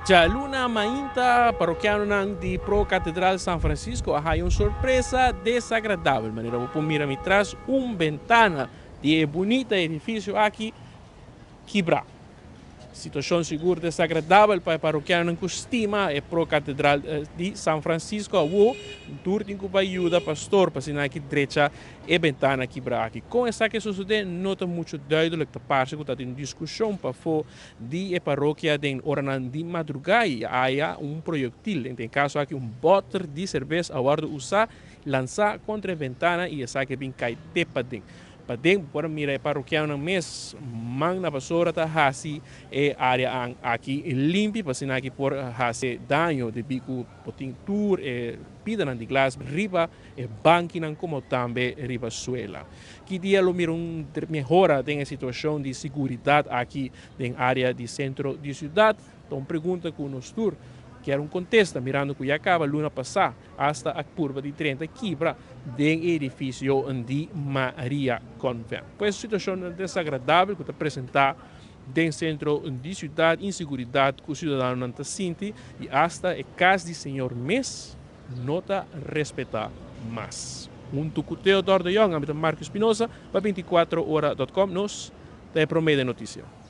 Djaluna mainta, parokianonan di Pro Catedral San Francisco a haya un sorpresa desagradabel. Manera bo por mira mi tras, un bentana di e bunita edificio aki kibra. Situashon sigur desagradabel pa e parokianonan ku stima e Pro Katedral di San Francisco. Awo tur tin ku bai yuda pastor pa asina aki drecha e bentana kibrá aki. Kon esaki a sosodé no ta muchu duidelik. Ta parse ku ta tin un diskushon pafó di e parokia den oranan di madrugá i aya un proyektil, den e kaso aki un bòter di serbes a wòrdu usá lansá kontra e bentana i esaki a bin kai te paden. Paden bo por a mira e parokianonan mes man na basora ta hasi e área aki limpi pa asina aki por hasi daño debí ku bo tin tur e pidanan di glas riba e bankinan komo tambe riba suela. Ki dia lo mira un mehora den e situashon di siguridat aki den área di sentro di siudat? Ta un pregunta ku nos tur kier un kontesta mirando ku ya kaba luna pasá Asta a purba di drenta kibra den e edifisio di Maria Convent. Pues situacion desagradabel cu ta presenta den centro di ciudad, inseguridad cu ciudadanonan ta sinti y asta e cas di Señor mes no ta respeta mas. Hunto cu Theodor de Jong, ami ta Marco Espinosa pa 24 ora dot com, nos ta e prome den noticia.